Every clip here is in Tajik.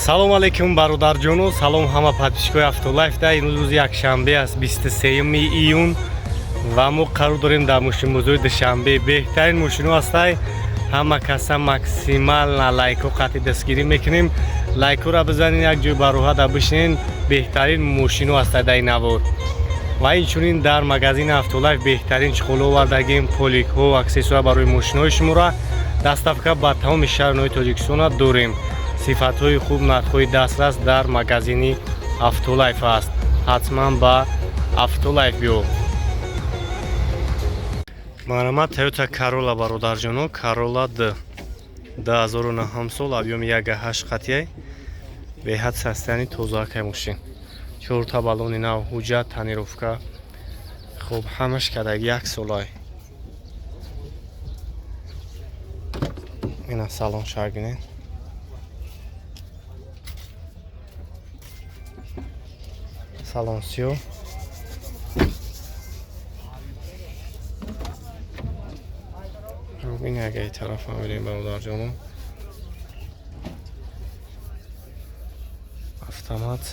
Салом алейкум, бародарҷону, салом ҳама подписчикои Автолайф. Да имрӯз рӯзи якшанбе аст, 23 июн, ва мо қарор дорем дар мошинбозори Душанбе. Беҳтарин мошино ҳастай. Ҳама каса максимально лайко қатъи дастгирӣ мекунем. Лайкора бизанин, як ҷой бароҳата бишинен. Беҳтарин мошино ҳастай дар ин навор. Ва инчунин дар магазини Автолайф беҳтарин чехолҳо овардагим, поликҳо, аксессуар барои мошинои шуморо доставка ба тамоми шаҳрҳои Тоҷикистона дорем. Сифатҳои хуб, нархҳои дастрас дар магазини Автолайф аст. Ҳатман ба Автолайф биё. Марҳамат, Тойота Карола, бародарҷоно, Карола д 2009 сол, объёми 1,8 қатъияй, беҳад состояние тозаакай мошин, чорта баллони нав, ҳуҷҷат, тонировка хуб, ҳамаш кадаги, як солай. Ина салон шагинен. Салон сиё. Ин ягаи тараф ҳам бинем, бародарҷоно. Автомат.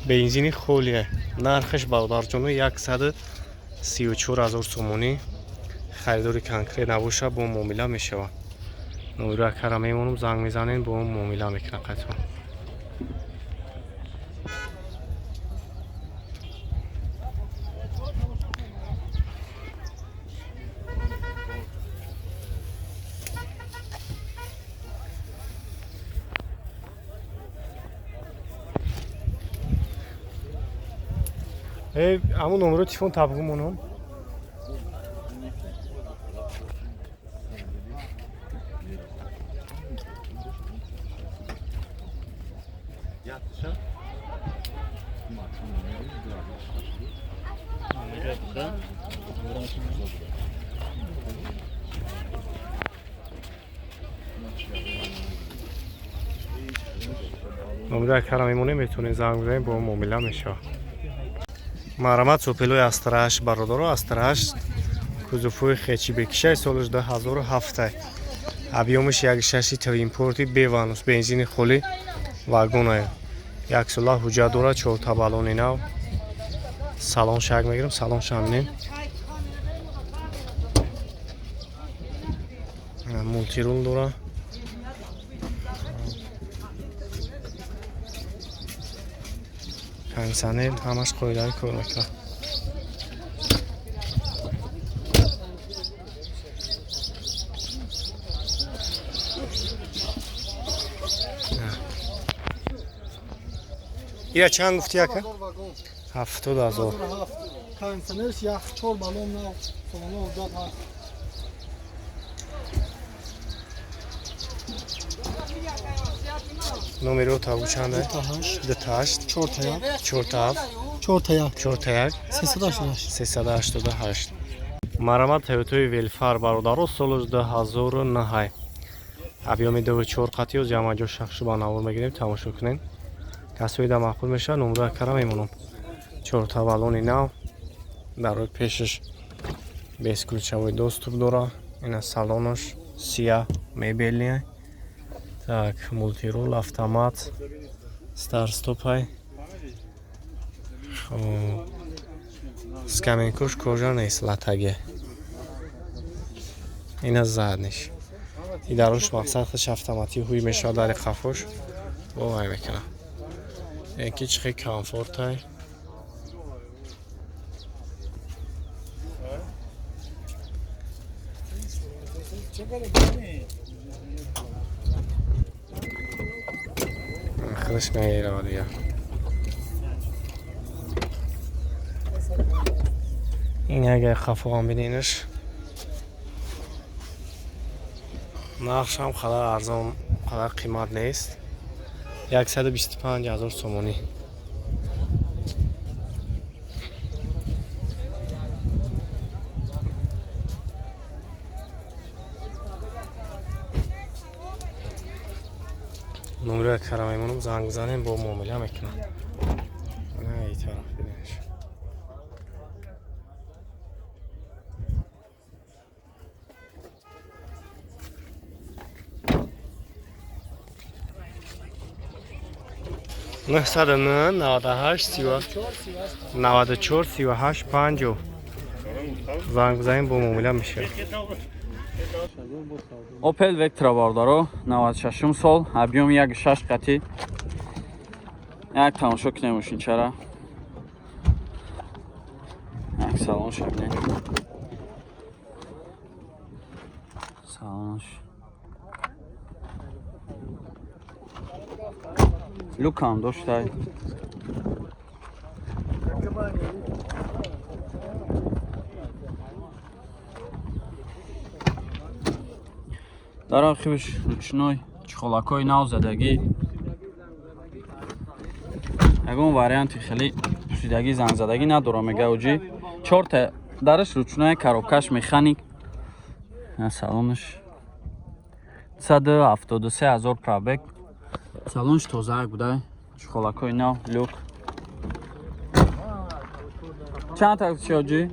Бензини холия. Нархаш, бародарҷоно, 134 000 сомонӣ. Харидори конкрет набоша, бо муомила мешавад. Номеро акара мемонам, занг мезанем, бо муомила мекунам қатъан. Э, ҳамун номеро телефон табгу монам. Номеро акара мемонем, метавонед занг бизанед, бо муомила мешавад. Марҳамат, Опелои Астра Ҳашт, бародаро, Астра Ҳашт, кузовҳои хэтчбекишай, солаш 2007, объёмаш 1,6, твинпорти, беванус, бензини холӣ, вагонае, як сола ҳуҷҷат дорад, чорта баллони нав. Салон шак мегирам, салон шаминем. Мультирул дора. Кондиционер, ҳамаш қоидаи кор мекунад. Ира чанд гуфти, ака? 70 000. Кондиционерш ях, чор баллон нав, салона ҳуҷҷат ҳаст. Номеро табу чанда? Дута ҳашт. Дута ҳашт. Чорта як. Чорта ҳафт. Чорта як. Чорта як. 388. 388. Марҳамат, Тойотои Велфар, бародаро, солаш 2009, объёми 2,4 қатиё. Ҷамъаҷо шахшу ба навор мегирем, тамошо кунем. Касоида маъқул мешавад, номро акара мемонам. Чорта баллони нав, дарои пешаш бесключевой доступ дора. Ина салонаш сия, мебельный. Так, мультирул, автомат, старт-стопай. Хоб, скамейкош кожа нест, латаге. Ина задниш и дарош, мақсад худш автоматӣ ҳуй мешавад, дари қафош бовай мекунад. Ки чӣ хел комфортай. Худаш мегирава дигар. Ин агар қафоам биненаш, нархшам қадар арзон, қадар қимат нест, 125 000 сомонӣ. Номерои кара мемонам, занг бизанем, бо муомила мекунам. На и тараф бинеш. 909 98 94 38 50. Занг бизанем, бо муомила мешавад. Opel Vectra бародаро, 96 сол, объём 1.6 қати. Як тамошо кунем мошинчара. Як салон шабинем. Салонш. Люкам доштай. Дар архивш ручной, чхолакҳои нав задагӣ. Ягон варианти хеле пусидагӣ, зангзадагӣ надорам, мега оҷи. Чорта дараш ручной, коробкаш механик. Салонш 173 000 пробег. Салонш тозаак буда, чхолакҳои нав, люк. Чанд та чи оҷи?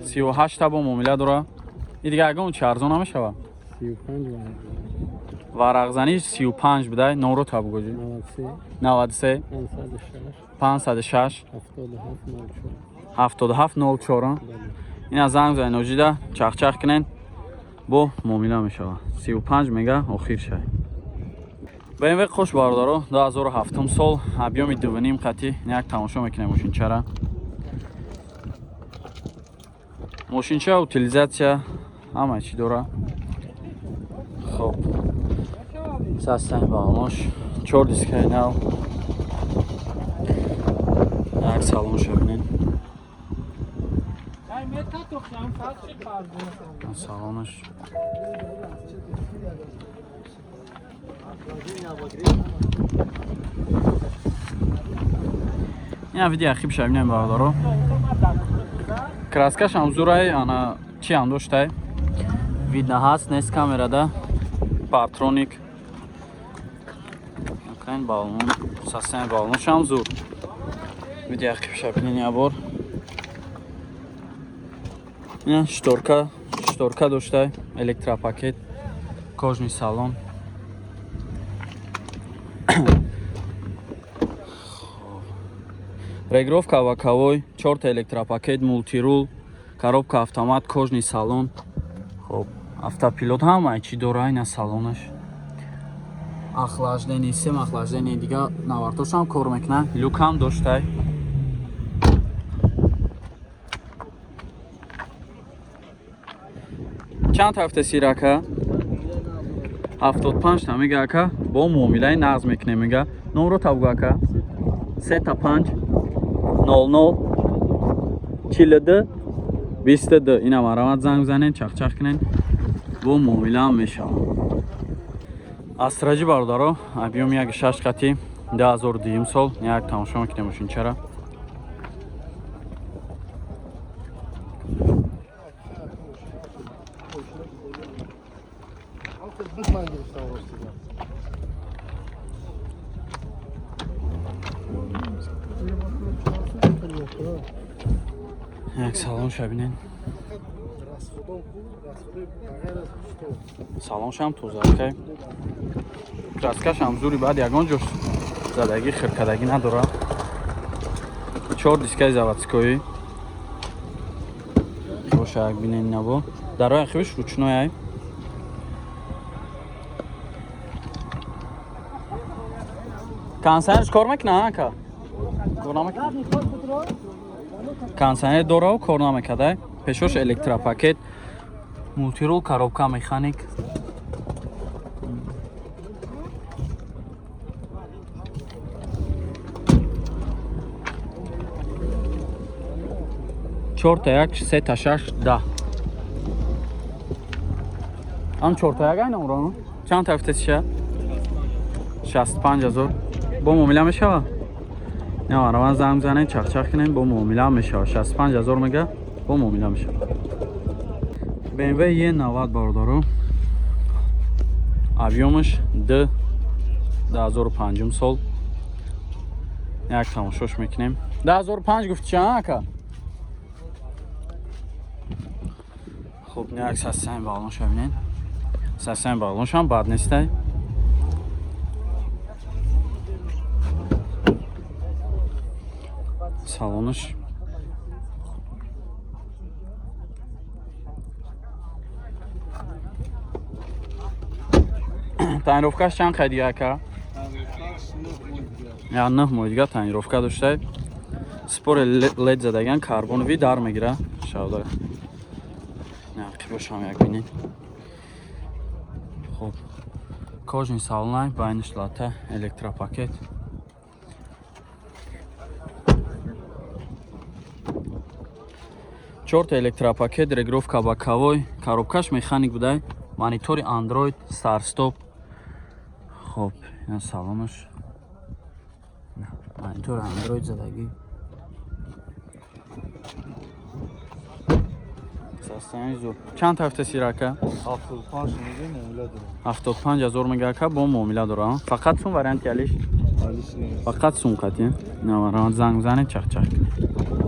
38 бо муомила дора. И дига ягон чи арзон намешавад? Варақзанӣ 35 будай. Номро та бугоҷи. 93 506 77 04. Ина занг занед оҷида, чахчах кунед, бо муомила мешавад. 35 мега охир шай. BMW қош бародаро, 2007 сол, объёми 2.5 қати. Як тамошо мекунем мошинчара. Мошинча утилизация ҳама чӣ дора. Хоб, састани балонош, чор дискаи нав. Як салонша бинед. Салонаш. Ина видео архивша бинем бародаро. Краскаш ҳам зурай, ана чи ҳам доштай. Видно ҳаст, нест камерада. Парктроник. Акайн балон, состояние балонаш ҳам зур. Видео архивша бинем я бор. Ина шторка, шторка доштай, электропакет, кожаный салон. Регулировка боковой, чорта электропакет, мультирул, коробка автомат, кожаный салон. Хоб, автопилот ҳама чӣ дора ина салонаш. Охлаждение, система охлаждение, дига навартош ҳам кор мекунад, люк ҳам доштай. Чанд ҳафта сирака? 75 та мега ака, бо муомилаи нағз мекунем мега. Номро табгу ака. 3 та 5 00 42 22. Ина марамат занг бизанед, чахчах кунед, бо муомила ҳам мешавад. Астраҷи бародаро, объём 1.6 қати, 2002 сол. Як тамошо мекунем мошинчара. Як салонша бинед. Салоншам тозакай. Краскашам зури, баъд ягон ҷош задагӣ, хиркадагӣ надора. Чор дискаи заводскоӣ. Боша, як бинед набо. Дарои архивиш ручной ай. Кондиционерш кор мекунад, ака? Кор намекунад? Кондиционер дорав, кор намекард. Пешош электропакет, мультирул, коробка механик. Чорта як, сета шаш, 10. Ам чорта як ай номро? Чанд тафтесиша? 65 000. Бо муомила мешава? Не, мараван занг бизанед, чахчах кунед, бо муомила мешава. 65 000 мега, бо муомила мешава. BMW E90 бародаро. Объёмаш Д, 2005 сол. Як тамошош мекунем. 2005 гуфти чанд ака? Хуб, як состояние балонша бинед. Состояние балоншам бад нестай. Салонаш. Тонировкаш чанд қай дига, ака? Я 9 моҳ дига тонировка доштай. Спори лед задаган, карбонови дар мегира. Шавда. Қибошам як бинед. Хоб. Кожаный салонай, байниш лата, электропакет. Чорта электропакет, регулировка боковой, коробкаш механик будай, монитори Android, старт-стоп. Хоб, ина салонаш. Монитори Android задагӣ. Состояние зур. Чанд ҳафта сирака? 75 мега, муомила дорам. 75 ҳазор мега, ака, бо муомила дорам. Фақат сум варианти алиш? Алиш нест. Фақат сум қатӣ. Наваравад, занг занед, чахчах кунед.